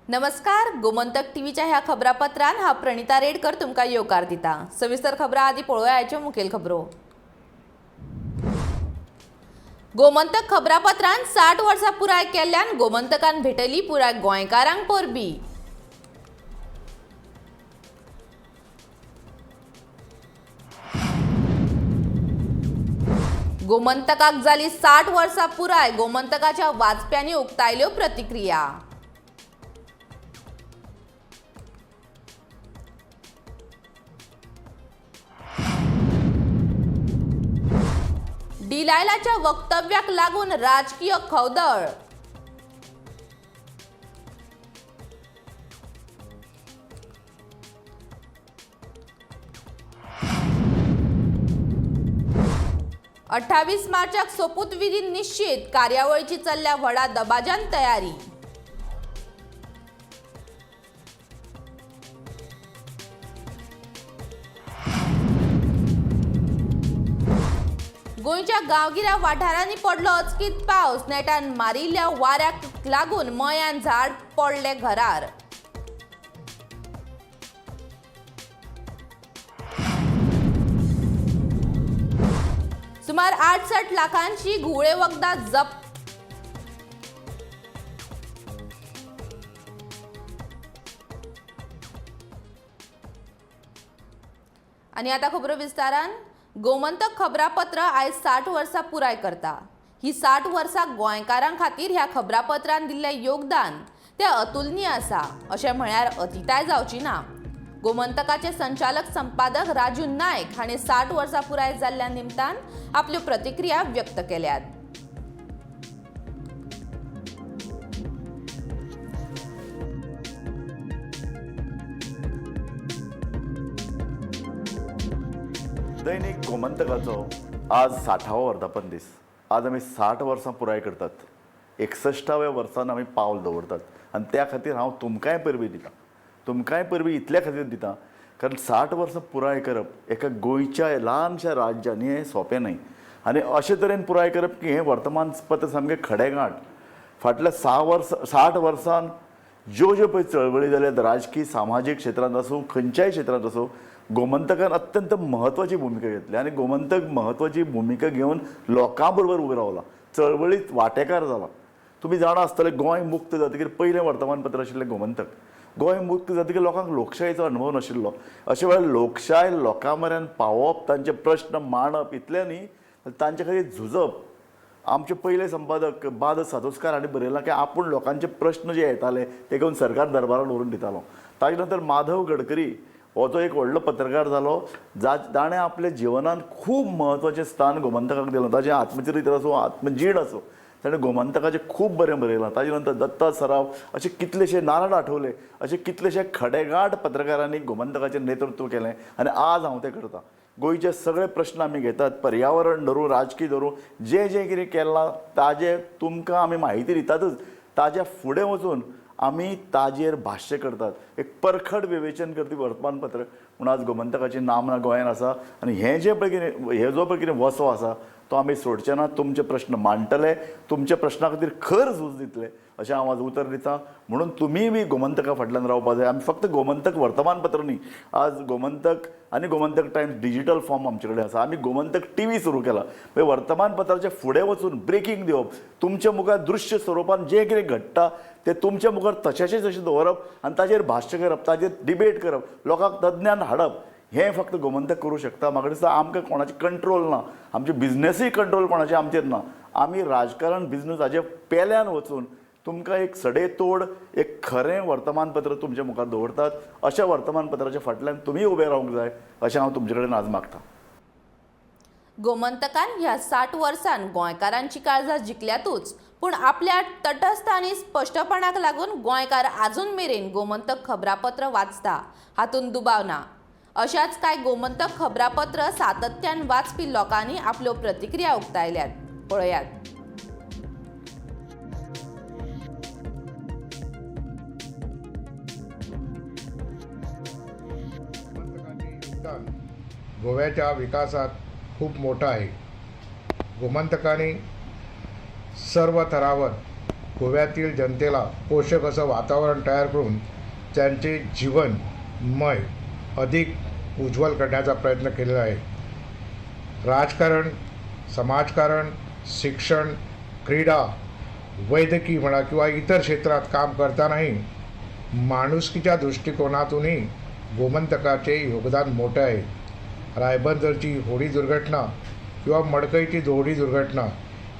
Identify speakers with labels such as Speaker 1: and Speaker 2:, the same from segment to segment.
Speaker 1: नमस्कार, गोमंतक टीव्हीच्या ह्या खबरापत्रान हांव प्रणिता रेडकर तुमकां येवकार दिता. सविस्तर खबरां आदी पळोवया आयच्यो मुखेल खबरो. गोमंतक खबरापत्रान 60 वर्सां पुराय केल्ल्यान गोमंतकान भेटयली पुराय गोंयकारांक परबी. गोमंतकाक जाली 60 वर्सां पुराय, गोमंतकाच्या वाचप्यांनी उक्तायल्यो प्रतिक्रिया. डिलायलाच्या वक्तव्याक लागून राजकीय खवदळ. अठ्ठावीस मार्चाक सोपूतविधी निश्चित, कार्यावळीची चल्ल्या व्हडा दबाज्यान तयारी. गोंयच्या गांवगिऱ्या वाठारांनी पडलो अचकीत पावस, नेटान मारिल्ल्या वाऱ्याक लागून मयान झाड पडले घरार. सुमार 68 लाखांची घुंवळे वखदां जप्त. आनी आतां खबरो विस्तारान. गोमंतक खबरापत्र आयज 60 वर्सां पुराय करता. ही 60 वर्सां गोंयकारां खातीर ह्या खबरापत्रान दिल्लें योगदान तें अतुलनीय आसा अशें म्हळ्यार अतिताय जावची ना. गोमंतकाचे संचालक संपादक राजू नायक हांणी 60 वर्सां पुराय जाल्ल्या निमतान आपल्यो प्रतिक्रिया व्यक्त केल्यात.
Speaker 2: दैनिक गोमंतकाचो आज 60वो वर्धापन दीस. आज आमी 60 वर्सां पुराय करतात. 61व्या वर्सान आमी पावल दवरतात आनी त्या खातीर हांव तुमकांय परबी दितां. तुमकांय परबी इतल्या खातीर दितां कारण 60 वर्सां पुराय करप एका गोंयच्या ल्हानशा राज्यांनी हें सोंपें न्हय आनी अशे तरेन पुराय करप की हें वर्तमानपत्र सामकें खडेगांठ. फाटल्या 60 वर्सान ज्यो ज्यो पळय चळवळी जाल्यात राजकी सामाजीक क्षेत्रांत आसूं खंयच्याय क्षेत्रांत आसूं गोमंतकान अत्यंत म्हत्वाची भुमिका घेतली आनी गोमंतक म्हत्वाची भुमिका घेवन लोकां बरोबर उबो रावला, चळवळीत वांटेकार जाला. तुमी जाणा आसतले गोंय मुक्त जातकीर पयलें वर्तमानपत्र आशिल्लें गोमंतक. गोंय मुक्त जातकीर लोकांक लोकशायेचो अणभव नाशिल्लो. अशे वेळार लोकशाय लोकां मेरेन पावोवप, तांचे प्रश्न मांडप इतलें न्ही तांचे खातीर झुजप. आमचे पयले संपादक बाद सातोस्कार हांणी बरयलां की आपूण लोकांचे प्रश्न जे येताले ते घेवन सरकार दरबारान व्हरून दितालो. ताजे नंतर माधव गडकरी हो जो एक व्हडलो पत्रकार जालो ताणें आपल्या जिवनांत खूब म्हत्वाचें स्थान गोमंतकाक दिलां. ताजें आत्मचरित्र आसूं आत्मजीण आसूं ताणें गोमंतकाचें खूब बरें बरयलां. ताजे नंतर दत्ता सराफ अशे कितलेशे नारायण आठवले अशे कितलेशे खडेगांठ पत्रकारांनी गोमंतकाचें नेतृत्व केलें आनी आज हांव तें करतां. गोंयचे सगळे प्रश्न आमी घेतात, पर्यावरण धरूं राजकी धरूं जें जें कितें केलां ताजें तुमकां आमी म्हायती दितातच. ताज्या फुडें वचून आमी ताजेर भाश्य करतात, एक परखड विवेचन करपी वर्तमानपत्र म्हूण आज गोमंतकाची नामना गोंयांत आसा. आनी हें जें पळय कितें हे जो पळय कितें वसो आसा तो आमी सोडचे ना. तुमचे प्रश्न मांडटले, तुमच्या प्रश्ना खातीर खर झूज दितले अशें हांव आज उतर दितां. म्हणून तुमीय बी गोमंतका फाटल्यान रावपा जाय. आमी फक्त गोमंतक वर्तमानपत्र न्ही, आज गोमंतक आनी गोमंतक टायम्स डिजिटल फॉर्म आमचे कडेन आसा. आमी गोमंतक टीव्ही सुरू केला. मागीर वर्तमानपत्राच्या फुडें वचून ब्रेकींग दिवप, तुमच्या मुखार दृश्य स्वरुपान जें कितें घडटा तें तुमच्या मुखार तशेंच तशें दवरप आनी ताजेर भाश्य करप, ताजेर डिबेट करप, लोकांक तज्ञान हाडप हें फक्त गोमंतक करूं शकता. म्हाका दिसता आमकां कोणाचें कंट्रोल ना, आमचे बिजनेसूय कंट्रोल कोणाचें आमचेर ना. आमी राजकारण बिजनेस हाजे पेल्यान वचून तुमकां एक सडेतोड एक खरें वर्तमानपत्र तुमच्या मुखार दवरतात. अशा वर्तमानपत्राच्या फाटल्यान तुमी उबे रावंक जाय अशें हांव तुमचे कडेन आज मागतां.
Speaker 1: गोमंतकान ह्या 60 वर्सान गोंयकारांची काळजां जिखल्यातूच, पूण आपल्या तटस्थ आनी स्पश्टपणाक लागून गोंयकार आजून मेरेन गोमंतक खबरापत्र वाचता हातूंत दुबाव ना. अशाच कांय गोमंतक खबरापत्र सातत्यान वाचपी लोकांनी आपल्यो प्रतिक्रिया उक्तायल्यात, पळयात.
Speaker 3: योगदान गोव्याच्या विकासात खूप मोठं आहे. गोमंतकाने सर्व थरावर गोव्यातील जनतेला पोषक असं वातावरण तयार करून त्यांचे जीवनमय अधिक उज्ज्वल करण्याचा प्रयत्न केलेला आहे. राजकारण, समाजकारण, शिक्षण, क्रीडा, वैद्यकीय म्हणा किंवा इतर क्षेत्रात काम करतानाही माणुसकीच्या दृष्टिकोनातूनही गोमंतकाचे योगदान मोठं आहे. रायबंदरची होडी दुर्घटना किंवा मडकईची दोहडी दुर्घटना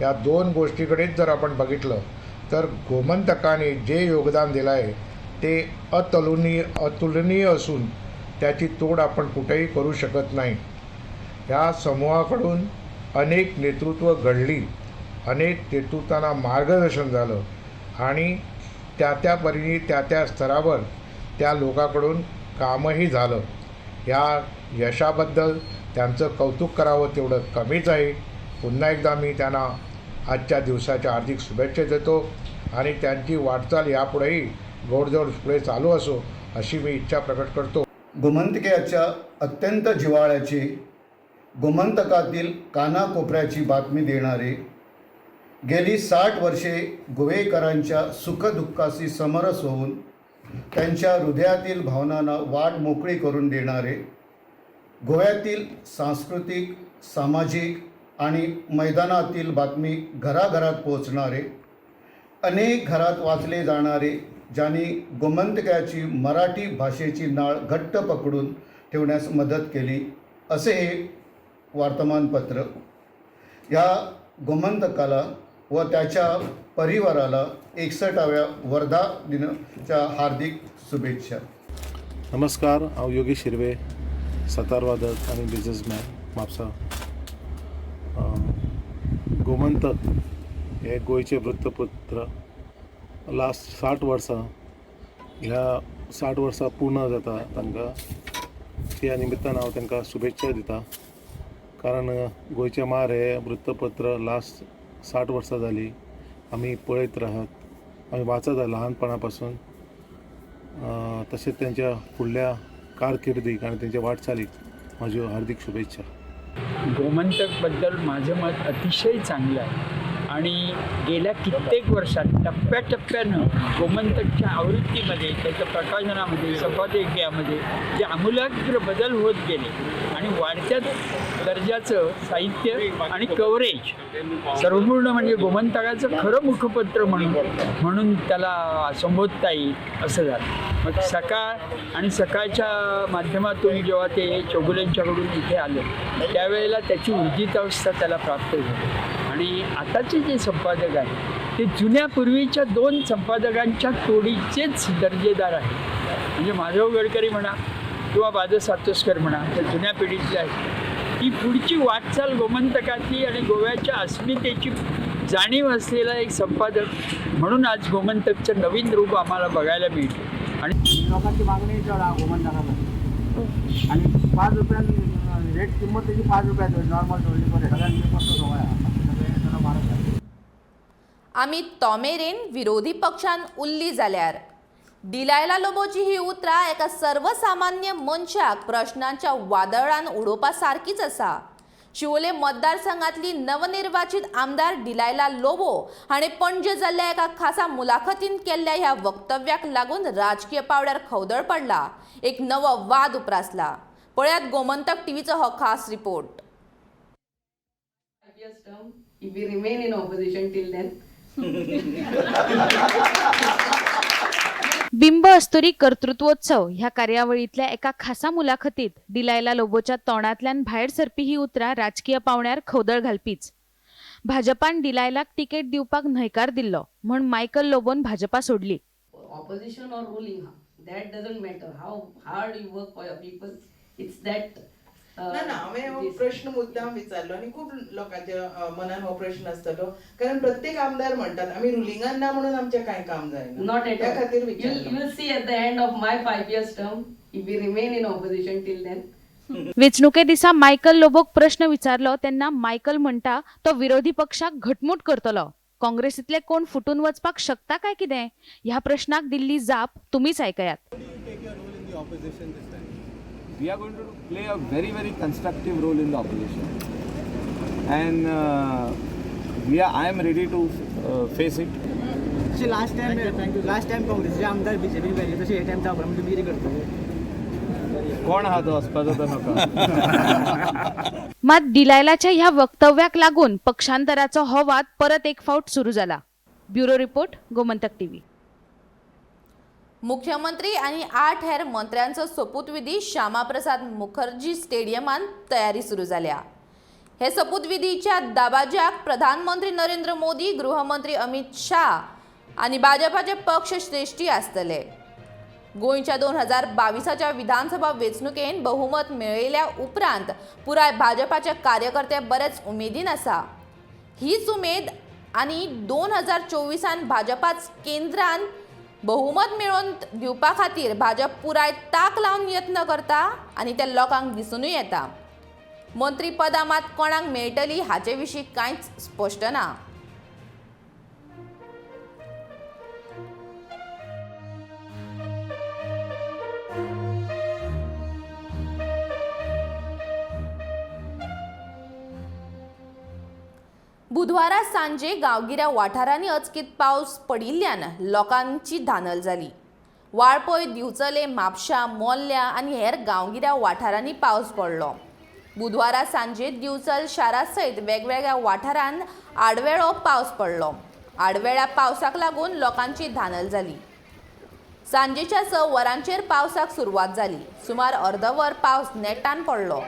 Speaker 3: या दोन गोष्टीकडेच जर आपण बघितलं तर गोमंतकाने जे योगदान दिलं आहे ते अतुलनीय असून त्याची तोड आपण कुठेही करू शकत नाही. या समूहाकडून अनेक नेतृत्व घडली, अनेक नेतृत्वांना मार्गदर्शन झालं आणि त्या त्या परीने त्या त्या स्तरावर त्या लोकांकडून कामही झालं. या यशाबद्दल त्यांचं कौतुक करावं तेवढं कमीच आहे. पुन्हा एकदा मी त्यांना आजच्या दिवसाच्या हार्दिक शुभेच्छा देतो आणि त्यांची वाटचाल यापुढेही गोडधोड पुढे चालू असो अशी मी इच्छा प्रकट करतो.
Speaker 4: गोमंतकाच्या अत्यंत जिव्हाळ्याचे, गोमंतकातील कानाकोपऱ्याची बातमी देणारे, गेली 60 वर्षे गोवेकरांच्या सुखदुःखाशी समरस होऊन त्यांच्या हृदयातील भावनांना वाट मोकळी करून देणारे, गोव्यातील सांस्कृतिक, सामाजिक आणि मैदानातील बातमी घराघरात पोहोचणारे, अनेक घरात वाचले जाणारे, ज्यांनी गोमंतकाची मराठी भाषेची नाळ घट्ट पकडून ठेवण्यास मदत केली असे हे वर्तमानपत्र. या गोमंतकाला व त्याच्या परिवाराला 61व्या वर्धा दिनाच्या हार्दिक शुभेच्छा.
Speaker 5: नमस्कार, हांव योगेश शिर्वे, सतारवादक आनी बिजनेसमॅन, म्हापसा. गोमंतक हें गोंयचें वृत्तपत्र लास्ट 60 वर्सां, ह्या 60 वर्सां पूर्ण जाता तांकां. त्या निमित्तान हांव तांकां शुभेच्छा दिता, कारण गोंयचें मार हें वृत्तपत्र लास्ट 60 वर्सां जालीं आमी पळयत राहात, आमी वाचत ल्हानपणा पासून. तशेंच तेंच्या फुडल्या कारकिर्दीक आनी तेंच्या वाटचालीक म्हाज्यो हार्दीक शुभेच्छा.
Speaker 6: गोमंतकबद्दल माझं मत अतिशय चांगलं आहे आणि गेल्या कित्येक वर्षात टप्प्याटप्प्यानं गोमंतकच्या आवृत्तीमध्ये, त्याच्या प्रकाशनामध्ये, संपादकीयामध्ये जे आमूलाग्र बदल होत गेले आणि वाढत्या दर्जाचं साहित्य आणि कव्हरेज सर्वपूर्ण, म्हणजे गोमंतकाचं खरं मुखपत्र म्हणून म्हणून त्याला संबोधता येईल असं झालं. मग सकाळ आणि सकाळच्या माध्यमातून जेव्हा ते चौगुलेंच्याकडून इथे आलं त्यावेळेला त्याची ऊर्जितावस्था त्याला प्राप्त झाली आणि आताचे जे संपादक आहेत ते जुन्या पूर्वीच्या दोन संपादकांच्या तोडीचेच दर्जेदार आहेत. म्हणजे माधव गडकरी म्हणा किंवा बाज सातोस्कर म्हणा, त्या जुन्या पिढीतले आहेत. ही पुढची वाटचाल गोमंतकातली आणि गोव्याच्या अस्मितेची जाणीव असलेला एक संपादक म्हणून आज गोमंतकचं नवीन रूप आम्हाला बघायला मिळते आणि
Speaker 7: लोकांची मागणी चड आहा गोमंतकाक आणि 5 रुपयान रेट, किंमत त्याची 5 रुपया नॉर्मल दवरली बरें. सगळ्यांक मस्त सवय आहा, सगळें सगळें म्हारग जालें.
Speaker 1: आमी तो मेरेन विरोधी पक्षान उरली जाल्यार. डिलायला लोबोची ही उतरां एका सर्वसामान्य मनशाक प्रश्नांच्या वादळान उडोवपा सारकीच आसा. शिवोले मतदारसंघातली नवनिर्वाचित आमदार डिलायला लोबो हाणें पणजे जाल्ल्या एका खासा मुलाखतीन केल्ल्या ह्या वक्तव्याक लागून राजकीय पावड्यार खवदळ पडला, एक नवो वाद उप्रासला. पळयात गोमंतक टीव्हीचो हो खास report.
Speaker 8: 5 years term, if we remain in opposition till then.
Speaker 9: बिंब अस्तुरी कर्तृत्वोत्सव ह्या कार्यावळींतल्या एका खासा मुलाखतीत डिलायला लोबोच्या तोंडांतल्यान भायर सरपी ही उतरां राजकीय पावण्यार खवदळ घालपीच. भाजपान डिलायलाक तिकेट दिवपाक न्हयकार दिल्लो म्हण मायकल लोबोन भाजपा सोडली.
Speaker 8: Opposition or ruling, that doesn't matter. How hard you work for your people, it's that.
Speaker 10: ना ना, हांवें हो
Speaker 8: this.
Speaker 10: प्रश्न मुद्दाम विचारलो आनी खूब लोकांच्या मनान हो प्रश्न आसतलो, कारण प्रत्येक आमदार म्हणटात आमी रुलिंगान ना म्हणून आमचें कांय काम जायना.
Speaker 8: Not at
Speaker 10: त्या
Speaker 8: all.
Speaker 10: खातीर
Speaker 8: You'll,
Speaker 10: विचारलो.
Speaker 8: you'll see at the end of my 5 years term, if we remain in opposition till then.
Speaker 9: वेंचणुके दिसा मायकल लोबोक प्रश्न विचारलो तेन्ना मायकल म्हणटा तो विरोधी पक्षाक घटमूट करतलो, काँग्रेसींतले कोण फुटून वचपाक शकता काय कितें, ह्या प्रश्नाक दिल्ली जाप तुमीच आयकयात.
Speaker 11: We are going to play a very, very constructive role in the opposition, and we are I am ready to face it.
Speaker 7: जशें लास्ट टायम काँग्रेसीचे आमदार बीजेपी मेळ्ळे तशें हे टायम जावपा म्हणजे तुमी कितें करतले?
Speaker 11: कोण आहा तो वचपाचो तो नाका.
Speaker 9: मात डिलायलाच्या ह्या वक्तव्याक लागून पक्षांतराचो हो वाद परत एक फावट सुरू जाला. Bureau report, Gomantak TV.
Speaker 1: मुख्यमंत्री आनी 8 हेर मंत्र्यांचो सोपूतविधी श्यामाप्रसाद मुखर्जी स्टेडियमांत तयारी सुरू जाल्या. हे सोपूतविधीच्या दाबाज्याक प्रधानमंत्री नरेंद्र मोदी, गृहमंत्री अमित शाह आनी भाजपाचे पक्ष श्रेश्ठी आसतले. गोंयच्या 2022 विधानसभा वेंचणुकेन बहुमत मेळयल्या उपरांत पुराय भाजपाचे कार्यकर्ते बरेच उमेदीन आसा. हीच उमेद आनी 2024 भाजपाच केंद्रान बहुमत मेळोवन दिवपा खातीर भाजप पुराय ताक लावन यत्न करता आनी ते लोकांक दिसुनूय येता. मंत्रीपदां मात कोणाक मेळटली हाचे विशीं कांयच स्पश्ट ना. बुधवारा सांजे गांवगिऱ्या वाठारांनी अचकीत पावस पडिल्ल्यान लोकांची धानल जाली. वाळपय, दिवचले, म्हापशा, मोल्ल्या आनी हेर गांवगिऱ्या वाठारांनी पावस पडलो. बुधवारा सांजे दिवचल शारा सयत वेगवेगळ्या वाठारांत आडवेळो पावस पडलो. आडवेळ्या पावसाक लागून लोकांची धानल जाली. सांजेच्या 6 वरांचेर पावसाक सुरवात जाली. सुमार अर्दवर पावस नेटान पडलो.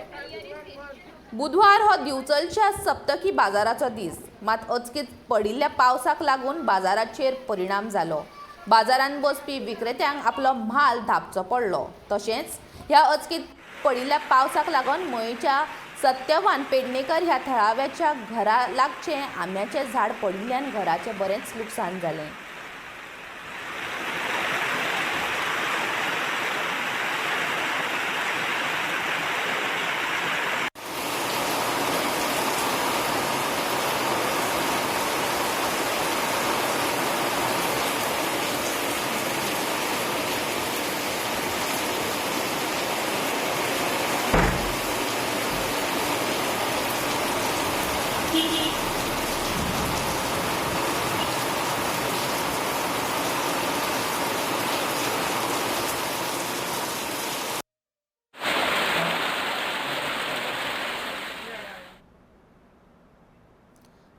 Speaker 1: बुधवार हो दिवचलच्या सप्तकी बाजाराचो दीस, मात अचकीत पडिल्ल्या पावसाक लागून बाजाराचेर परिणाम जालो. बाजारांत बसपी विक्रेत्यांक आपलो म्हाल धांपचो पडलो. तशेंच ह्या अचकीत पडिल्ल्या पावसाक लागून मयेच्या सत्यवान पेडणेकर ह्या थळाव्याच्या घरा लागचें आंब्याचें झाड पडिल्ल्यान घराचें बरेंच लुकसाण जालें.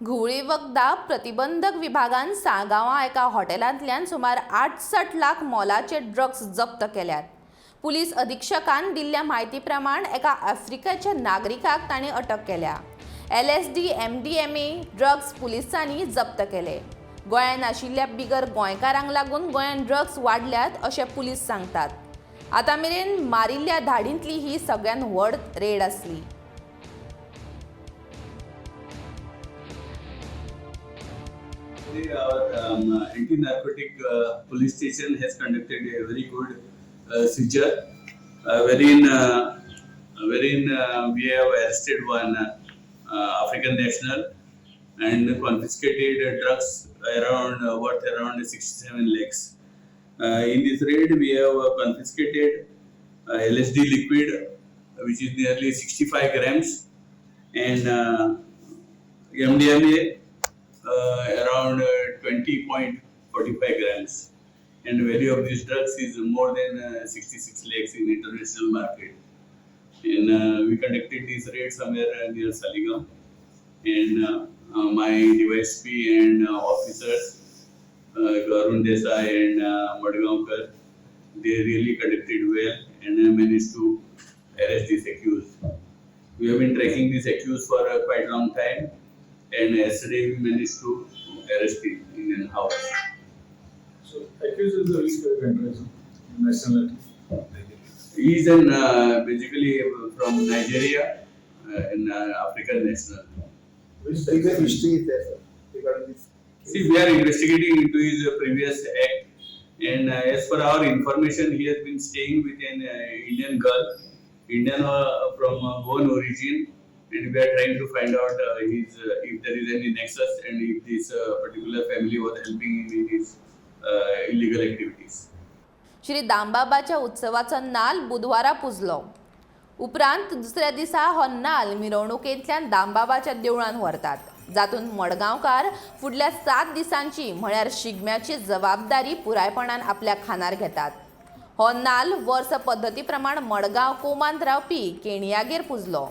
Speaker 1: घुंवळी वखदां प्रतिबंधक विभागान साळगांवां एका हॉटेलांतल्यान सुमार 68 लाख मोलाचे ड्रग्स जप्त केल्यात. पुलीस अधिक्षकान दिल्ल्या म्हायती प्रमाण एका आफ्रिकेच्या नागरिकाक तांणी अटक केल्या. LSD, MDMA drugs पुलिसांनी जप्त केले. गोंयांत आशिल्ल्या बिगर गोंयकारांक लागून गोंयांत ड्रग्स वाडल्यात अशें पुलीस सांगतात. आतां मेरेन मारिल्ल्या धाडींतली ही सगळ्यांत व्हड रेड आसली.
Speaker 12: Our anti-narcotic police station has conducted a very good seizure, wherein we have arrested one African national and confiscated drugs around worth around 67 lakhs. In this raid, we have confiscated LSD liquid, which is nearly 65 grams, and MDMA around 20.45 grams, and value of these drugs is more than 66 lakhs in international market. And we conducted this raid somewhere near Saligam, and my DYSP and officers, Arun Desai and Madgaonkar, they really conducted well and managed to arrest this accused. We have been tracking this accused for quite long time, and yesterday we managed to arrest him in an house.
Speaker 13: So, accused is a which country, nationality?
Speaker 12: He is an basically from Nigeria, an African national.
Speaker 13: Which history is there, sir, regarding this?
Speaker 12: See, we are investigating into his previous act, and as per our information, he has been staying with an Indian girl, Indian from Goan origin, and we are trying to find out his if there is any nexus and if this particular family was helping him in his illegal activities.
Speaker 1: Shri दामबाबाच्या उत्सवाचो नाल बुधवारा पुजलो. उपरांत दुसऱ्या दिसा हो नाल मिरवणुकेंतल्यान दामबाबाच्या देवळान व्हरतात. जातूंत मडगांवकार फुडल्या 7 दिसांची म्हळ्यार शिगम्याची जबाबदारी पुरायपणान आपल्या खांदार घेतात. हो नाल्ल वर्स पद्दती प्रमाण मडगांव कोमांत रावपी केणयागेर पुजलो.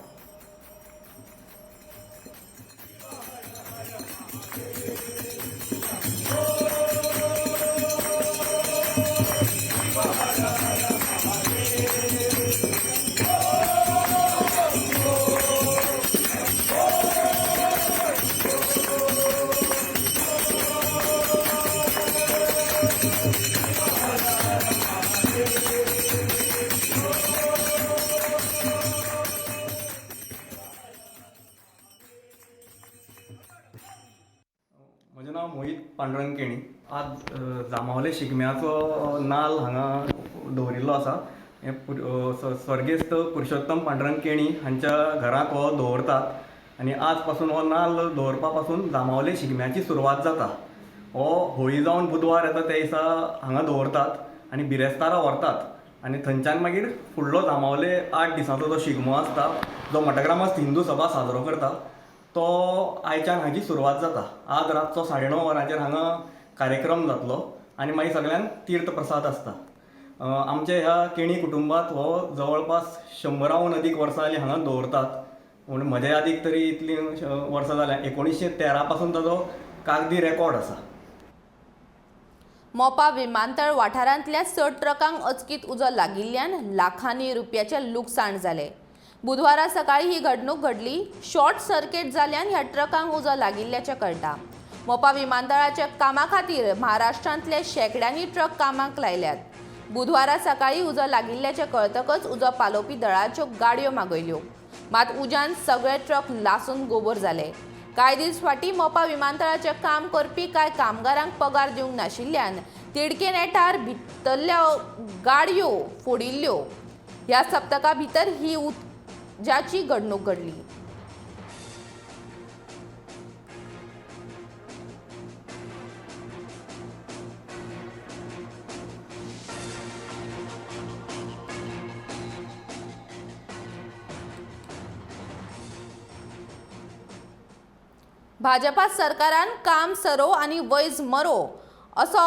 Speaker 14: म्हजें नांव मोहीत पांडुरंग केणी. आज जांबावले शिगम्याचो नाल हांगा दवरिल्लो आसा. हें स्वर्गेस्त पुरुषोत्तम पांडुरंग केणी हांच्या घरांत हो दवरतात आनी आज पासून हो नाल्ल दवरपा पासून जांबावले शिगम्याची सुरवात जाता. हो होळी जावन बुधवार येता त्या दिसा हांगा दवरतात आनी बिरेस्तारा व्हरतात आनी थंयच्यान मागीर फुडलो जांबावले 8 दिसांचो जो शिगमो आसता, जो मठग्रामस्थ हिंदू सभा साजरो करता, तो आयच्यान हाजी सुरवात जाता. आज रातचो 9:30 वरांचेर हांगा कार्यक्रम जातलो आनी मागीर सगळ्यांक तीर्थ प्रसाद आसता. आमच्या ह्या केणी कुटुंबात हो जवळपास 100 अदीक वर्सां जालीं हांगा दवरतात. पूण म्हज्या यादीक तरी इतलीं वर्सां जाल्या. 1913 पासून ताजो कागदी रेकॉर्ड आसा.
Speaker 1: मोपा विमानतळ वाठारांतल्या 6 ट्रकांक अचकीत उजो लागिल्ल्यान लाखांनी रुपयाचें लुकसाण जालें. बुधवारा सकाळी ही घडणूक घडली. शॉर्ट सर्किट जाल्यान ह्या ट्रकांक उजो लागिल्ल्याचें कळटा. मोपा विमानतळाच्या कामा खातीर महाराष्ट्रांतले शेंकड्यांनी ट्रक कामाक लायल्यात. बुधवारा सकाळी उजो लागिल्ल्याचें कळतकच उजो पालोवपी दळाच्यो गाडयो मागयल्यो. मात उज्यान सगळे ट्रक लासून गोबर जाले. कांय दीस फाटीं मोपा विमानतळाचें काम करपी कांय कामगारांक पगार दिवंक नाशिल्ल्यान तिडके नेटार भितरल्या गाडयो फोडिल्ल्यो. ह्या सप्तका भितर ही उज्याची घडणूक घडली. भाजपा सरकारान काम सरो आनी वैज मरो असो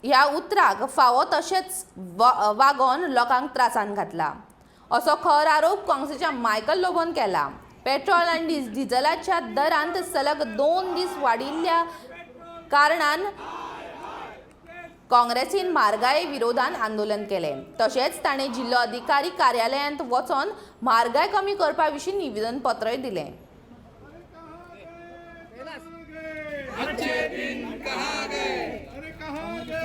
Speaker 1: ह्या उतराक फावो तशेंच वागोवन लोकांक त्रासान घातला असो खर आरोप काँग्रेसीच्या मायकल लोबोन केला. पेट्रोल आनी डिझलाच्या दरांत सलग 2 दीस वाडिल्ल्या कारणान काँग्रेसीन म्हारगाये विरोधान आंदोलन केलें. तशेंच ताणें जिल्लो अधिकारी कार्यालयांत वचोन म्हारगाय कमी करपा विशीं निवेदन पत्रय दिलें.
Speaker 15: अच्छे दिन कहाँ गए, अरे कहाँ गए,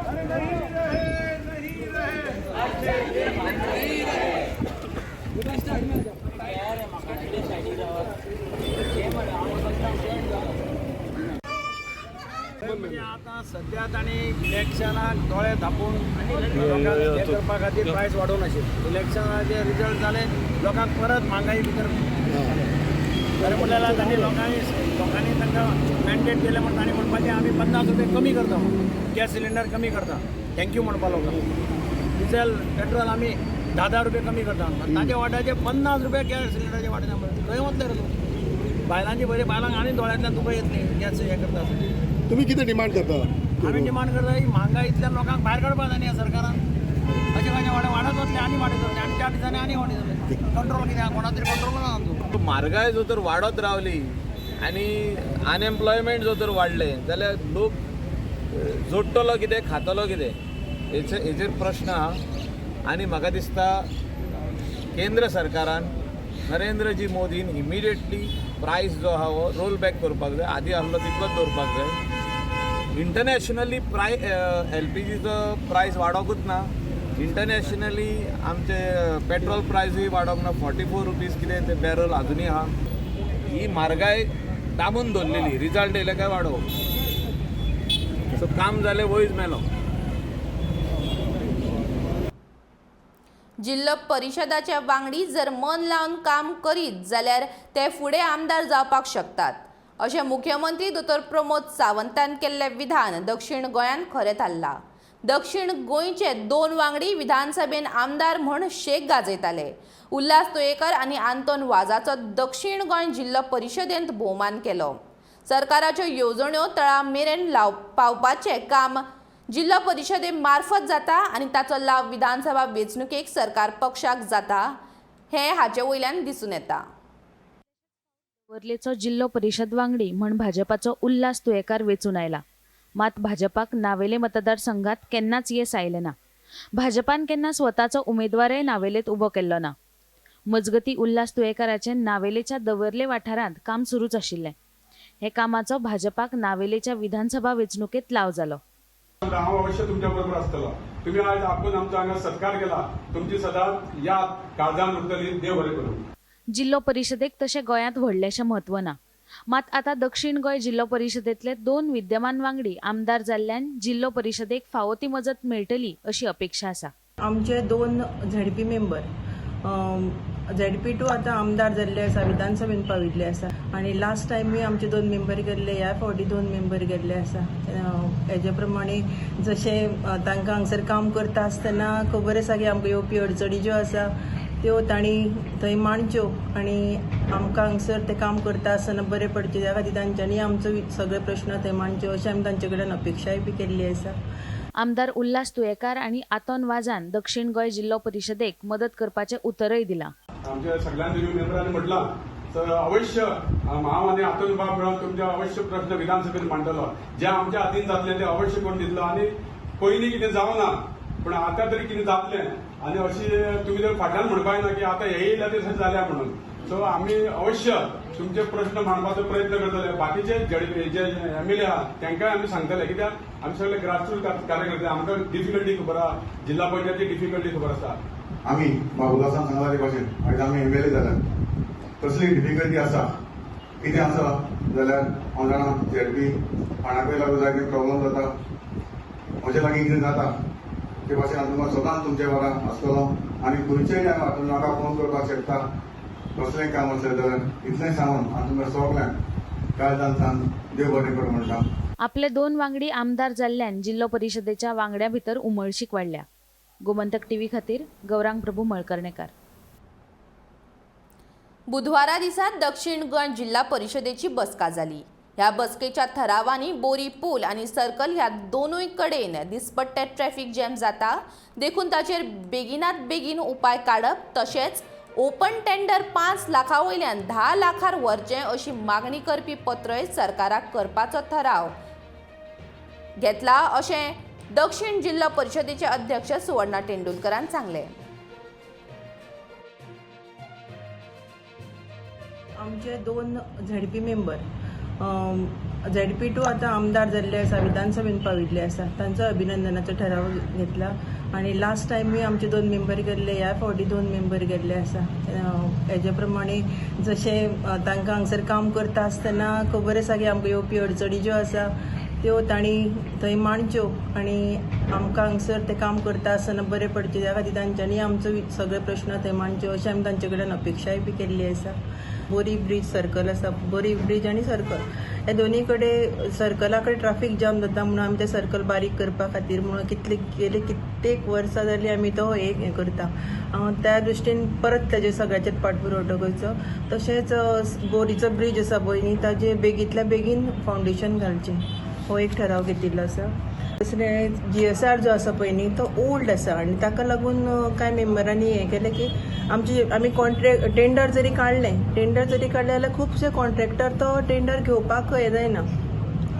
Speaker 15: अरे नहीं रहे, नहीं रहे, अच्छे दिन नहीं रहे.
Speaker 7: आता सध्या तांणी इलेक्शनाक दोळे धापून लोकांक हें करपा खातीर प्रायस वाडोवन आशिल्लें. इलेक्शनाचे रिजल्ट जाले, लोकांक परत म्हारगाय भितर. खरें म्हणल्यार तांणी लोकांनी तांकां मॅन्डेट दिलें म्हण तांणी म्हणपाचें आमी 50 रुपये कमी करता म्हणून, गॅस सिलिंडर कमी करता, thank you म्हणपा लोकांक. डिझेल पेट्रोल आमी 10-10 रुपये कमी करता म्हणटा, ताजे वाट्याचे 50 रुपये गॅस सिलिंडराचे वाट्याचे. खंय वतले रे तूं? बायलांची बरी बायलांक आनी दोळ्यांतल्यान तुका येतली गॅस हें करता.
Speaker 16: तुमी कितें डिमांड करता?
Speaker 7: आमी डिमांड करता ही म्हारगाय इतल्या लोकांक भायर काडपाक जाय न्ही सरकारान. अशें कशें वाडत वतलें आनी वाडत वतलें आनी 4 दिसांनी आनी वाडत वतलें. कंट्रोल कितें कोणा तरी कंट्रोल ना आमचो.
Speaker 11: म्हारगाय जो तर वाडत रावली आनी अनएम्प्लॉयमेंट जो तर वाडलें जाल्यार लोक जोडटलो कितें, खातलो कितें, हेचेर प्रश्न आहा. आनी म्हाका दिसता केंद्र सरकारान नरेंद्रजी मोदीन इमिडिएटली प्रायस जो आहा हो रोल बॅक करपाक जाय. आदी आहलो तितलोच दवरपाक जाय. इंटरनॅशनली एलपीजीचो प्रायस वाडोवकूच ना. इंटरनॅशनली आमचे पेट्रोल प्रायसूय वाडोवंक ना. 44 रुपीज कितें ते बॅरल अजुनूय आहा. ही म्हारगाय दामून दवरलेली, रिजल्ट येयले काय वाडोवप. सो काम जालें वयज मेलो.
Speaker 1: जिल्लो परिशदाचे वांगडी जर मन लावन काम करीत जाल्यार ते फुडें आमदार जावपाक शकतात अशें मुख्यमंत्री दोतोर प्रमोद सावंतान केल्लें विधान दक्षिण गोंयांत खरें थारलां. दक्षिण गोंयचे 2 वांगडी विधानसभेन आमदार म्हूण शेक गाजयताले. उल्हास तुयेकर आनी आंतोन वाजाचो दक्षिण गोंय जिल्लो परिशदेंत भोवमान केलो. सरकाराच्यो येवजण्यो तळा मेरेन पावपाचें काम जिल्लो परिशदे मार्फत जाता आनी ताचो लाव विधानसभा वेंचणुकेक सरकार पक्षाक जाता हें हाचे वयल्यान दिसून येता.
Speaker 9: दवर्लेचो जिल्लो परिशद वांगडी म्हण भाजपाचो उल्हास तुयेकार वेंचून आयला. मात भाजपाक नावेले मतदारसंघात केन्नाच येस आयलें ना. भाजपान केन्ना स्वताचो उमेदवारय नावेलेत उबो केल्लो ना. मजगती उल्हास तुयेकाराचें नावेलेच्या दवर्ले वाठारांत काम सुरूच आशिल्लें. हे कामाचो भाजपाक नावेलेच्या विधानसभा वेंचणुकेत लाव जालो.
Speaker 13: हांव अवश्य तुमच्या बरोबर आसतलो. तुम्ही आज आपून आमचो हांगा सत्कार केला, तुमची सदांच याद काळजान उरतली. देव बरें करूं.
Speaker 9: जिल्लो परिशदेक तशें गोंयांत व्हडलेशें म्हत्व ना. मात आतां दक्षिण गोंय जिल्लो परिशदेंतले 2 विद्यमान वांगडी आमदार जाल्ल्यान जिल्लो परिशदेक फावो ती मजत मेळटली अशी अपेक्षा आसा.
Speaker 10: आमचे 2 झेडपी मेंबर झेडपी 2 आतां आमदार जाल्ले आसा, विधानसभेन पाविल्ले आसा आनी लास्ट टायमूय आमचे 2 मेंबर गेल्ले, ह्या फावटी 2 मेंबर गेल्ले आसा. हेजे प्रमाणे जशें तांकां हांगसर काम करता आसतना खबर आसा की आमकां येवपी अडचणी ज्यो आसा त्यो तांणी थंय मांडच्यो आनी आमकां हांगसर तें काम करता आसतना बरें पडचें त्या खातीर तांच्यांनी आमचो सगळे प्रश्न थंय मांडच्यो अशें आमी तांचे कडेन अपेक्षाय बी केल्ली आसा.
Speaker 9: आमदार उल्हास तुयेकार आनी आंतोन वाजान दक्षिण गोंय जिल्लो परिशदेक मदत करपाचें उतरय दिलां.
Speaker 13: आमच्या सगळ्यांनी मेंबरांनी म्हटलां तर अवश्य हांव आनी आंतोन बाब मेळोन तुमचे अवश्य प्रश्न विधानसभेत मांडटलो. जे आमच्या हातीन जातले ते अवश्य करून दितलो आनी पयलीं कितें जावना पूण आतां तरी कितें जातलें आनी अशी तुमी जर फाटल्यान म्हणपाक ना की आतां हे येयल्या ते जाल्या म्हणून. सो आमी अवश्य तुमचे प्रश्न मांडपाचो प्रयत्न करतले. बाकीचे जे एमएलए आहा तांकांय आमी सांगतले, कित्याक आमी सगळे ग्रासरूट कार्यकर्ते, आमकां डिफिकल्टी खबर आहा, जिल्हा पंचायती डिफिकल्टी खबर आसा.
Speaker 17: आमी बाबुलासान सांगला ते भाशेन आयज आमी एमएलए जाल्यात, कसली डिफिकल्टी आसा कितें आसा जाल्यार हांव जाणा झेडपी पाणाकय लागून जाय कितें प्रॉब्लम जाता, म्हजे लागीं कितें जाता ते भाशेन हांव तुमकां सदांच तुमचे वांगडा आसतलो आनी खंयचेय टायमार तुमी म्हाका फोन करपाक शकता कसलेंय काम आसलें जाल्यार. इतलें सांगून हांव तुमकां सगल्यांक काळजान सांग देव बरें करूं म्हणटा.
Speaker 9: आपले 2 वांगडी आमदार जाल्ल्यान जिल्लो परिशदेच्या वांगड्यां भितर उमळशीक वाडल्या. गोमंतक टीव्ही खातीर गौरांग प्रभू मळकर्णेकार.
Speaker 1: बुधवारा दिसा दक्षिण गोंय जिल्हा परिशदेची बसका जाली. ह्या बसकेच्या थरावांनी बोरी पूल आनी सर्कल ह्या दोनूय कडेन दिसपट्टे ट्रॅफिक जॅम जाता देखून ताचेर बेगिनात बेगीन उपाय काडप तशेंच ओपन टेंडर 5 लाखां वयल्यान 10 लाखार व्हरचें अशी मागणी करपी पत्रय सरकाराक करपाचो ठराव घेतला अशें दक्षिण जिल्लो परिशदेचे अध्यक्ष सुवर्णा तेंडुलकरान सांगलें.
Speaker 10: आमचे 2 झेडपी मेंबर झेडपी 2 आतां आमदार जाल्ले आसा, विधानसभेन पाविल्ले आसा, तांचो अभिनंदनाचो ठराव घेतला आनी लास्ट टायमूय आमचे 2 मेंबर गेल्ले, ह्या फावटी 2 मेंबर गेल्ले आसा. हेजे प्रमाणे जशें तांकां हांगसर काम करता आसतना खबर आसा की आमकां येवपी अडचणी ज्यो आसा त्यो तांणी थंय मांडच्यो आनी आमकां हांगसर तें काम करता आसतना बरें पडचें त्या खातीर तांच्यांनी आमचो सगळे प्रश्न थंय मांडच्यो अशें आमी तांचे कडेन अपेक्षाय बी केल्ली आसा. बोरी ब्रीज सर्कल आसा, बोरी ब्रीज आनी सर्कल ह्या दोनूय कडेन सर्कला कडेन ट्राफीक जाम जाता म्हणून आमी तें सर्कल बारीक करपा खातीर म्हणून कितले गेले कित्येक वर्सां जालीं आमी तो एक हें करता. त्या दृश्टीन परत ताजे सगळ्याचेर पाठपुरवठो करचो. तशेंच बोरीचो ब्रीज आसा पळय न्ही, ताजे बेगींतल्या बेगीन फावंडेशन घालचें हो एक ठराव घेतिल्लो आसा. दुसरें GSR जो आसा पळय न्ही तो ओल्ड आसा आनी ताका लागून कांय मेंबरांनी हें केलें की आमची आमी कॉन्ट्रॅक्ट टेंडर जरी काडलें जाल्यार खुबशे कॉन्ट्रॅक्टर तो टेंडर घेवपाक हें जायना,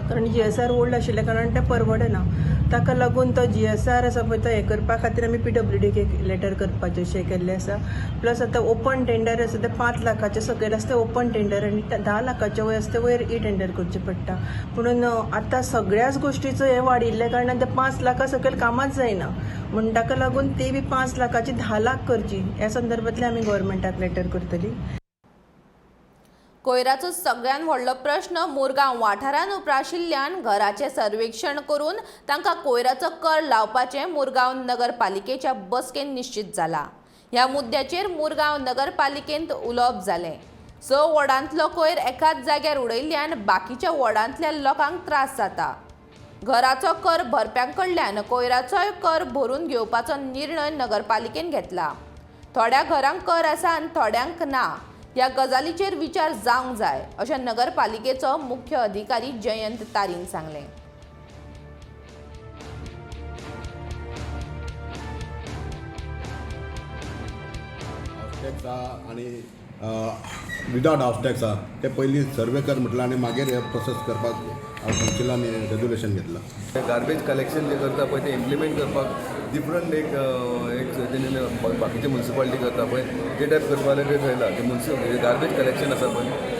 Speaker 10: कारण GSR old आशिल्ल्या कारणान तें परवडना. ताका लागून तो GSR आसा पळय तो हें करपा खातीर आमी PWD एक लेटर करपाचें अशें केल्लें आसा. प्लस आतां ओपन टेंडर आसा तें 5 लाखाचे सकयल आसता ओपन टेंडर आनी 10 लाखाचे वयर आसता वयर ई टेंडर करचें पडटा. पुणून आतां सगळ्याच गोश्टीचो हें वाडिल्ल्या कारणान तें 5 लाखा सकयल कामाच जायना, म्हूण ताका लागून ती बी 5 लाखाची 10 लाख करची ह्या संदर्भांतल्यान आमी गव्हर्मेंटाक लेटर करतली.
Speaker 1: कोयराचो सगळ्यात व्हडलो प्रश्न मुरगांव वाठारांत उप्राशिल्ल्यान घराचें सर्वेक्षण करून तांकां कोयराचो कर लावपाचें मुरगांव नगरपालिकेच्या बसकेन निश्चित जाला. ह्या मुद्द्याचेर मुरगांव नगरपालिकेंत उलोवप जालें. 6 वॉर्डांतलो कोयर एकाच जाग्यार उडयल्ल्यान बाकीच्या वॉर्डांतल्या लोकांक त्रास जाता. घराचो कर भरप्यां कडल्यान कोयराचोय कर भरून घेवपाचो निर्णय नगरपालिकेन घेतला. थोड्या घरांक कर आसा आनी थोड्यांक ना. ह्या गजालीचेर विचार जावंक जाय अशें नगरपालिकेचो मुख्य अधिकारी जयंत तारीन सांगलें.
Speaker 18: हावस टॅक्स आहा आनी विदाउट हावस टॅक्स आहा ते पयलीं सर्वे कर म्हटलां आनी मागीर हे प्रोसेस करपाक कावन्सिलान रेजोल्युशन घेतलां.
Speaker 19: गार्बेज कलेक्शन जे करता पळय ते इम्प्लिमेंट करपाक डिफरंट एक एक बाकीचे मुन्सिपालिटी करता पळय ते टायप करपाक ते थरयला. ते गार्बेज कलेक्शन आसा पळय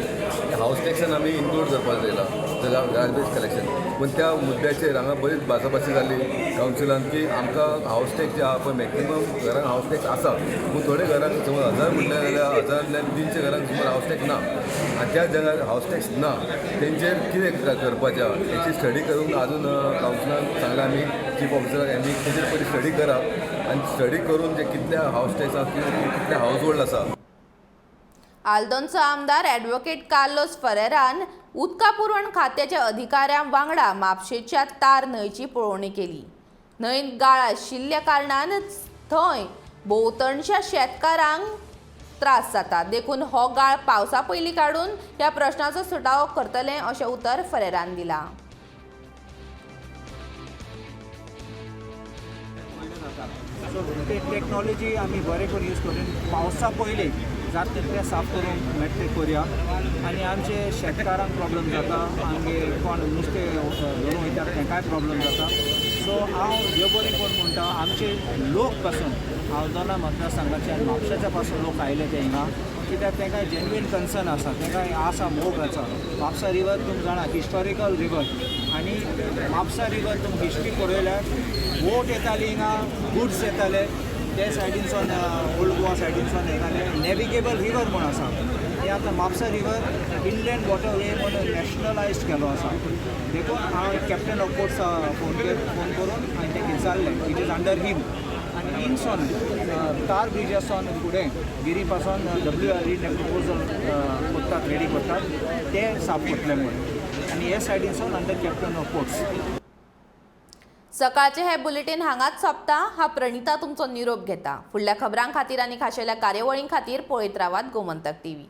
Speaker 19: हावस टॅक्सान आमी इन्क्लूड करपाक थरयला गार्बेज कलेक्शन. पूण त्या मुद्द्याचेर हांगा बरीच भासाभासी जाली कावन्सिलान की आमकां हावस टॅक्स जे आहा पळय मॅक्सिमम घरांक हावस टॅक्स आसा, पूण थोडे घरांक समज 1000 म्हटल्यार जाल्यार 1000तल्यान 300 घरांक सुमार हावस टॅक्स ना. आनी त्या जाग्यार हावस टॅक्स ना तेंचेर कितें करपाचें आहा हेची स्टडी करूंक अजून कावन्सिलान सांगलां आमी चीफ ऑफिसराक आमी तेजेर पयलीं स्टडी करात आनी स्टडी करून जे कितले हावस टॅक्स आसा कितले हावस होल्ड आसा.
Speaker 1: आल्दोनचो आमदार ॲडव्होकेट कार्लोस फरेरान उदका पुरवण खात्याच्या अधिकाऱ्यां वांगडा म्हापशेच्या तार न्हंयची पळोवणी केली. न्हंयत गाळ आशिल्ल्या कारणान थंय भोंवतणच्या शेतकारांक त्रास जाता, देखून हो गाळ पावसा पयलीं काडून ह्या प्रश्नाचो सुटावो करतले अशें उतर फरेरान दिलां.
Speaker 20: सो ते टॅक्नॉलॉजी आमी बरें करून यूज करून पावसा पयलीं जाता तितलें साफ करूंक मेळटा तें करुया. आनी आमचे शेतकारांक प्रॉब्लम जाता, आमगे कोण नुस्तें धरूंक वयता तेंकांय प्रॉब्लम जाता. सो हांव देव बरें करून म्हणटा आमचे लोक पासून आल्दोना मतदारसंघाचे आनी म्हापशेच्या पासून लोक आयले ते हिंगा, कित्याक तेंकां जेन्युइन कन्सर्न आसा, तेंकां आसा मोग आसा. म्हापसा रिवर तुमी जाणा हिस्टॉरिकल रिवर, आनी म्हापसा रिवर तुमी हिस्ट्री पळयल्यार बोट येताली हिंगा, गुड्स येताले ते सायडीनसून, ओल्ड गोवा सायडीनसून येताले. नॅविगेबल रिवर म्हूण आसा ते आतां म्हापसा रिवर इनलँड वॉटरवे म्हूण नॅशनलायज केलो आसा. देखून हांव कॅप्टन ऑफ पोर्ट्स फोन करून हांवें तेका विचारलें, it is under him. आनी इनसोन तार ब्रिजासून फुडें गिरी पासून WRE proposal करतात, रेडी करतात, ते साफ करतले म्हूण. आनी हे सायडीनसून अंडर कॅप्टन ऑफ पोर्ट्स.
Speaker 1: सकाळचे हे बुलेटीन हांगाच सोंपता. हा प्रणिता तुमचो निरोप घेता. फुडल्या खबरां खातीर आनी खाशेल्या कार्यावळीं खातीर पळयत रावात गोमंतक टीव्ही.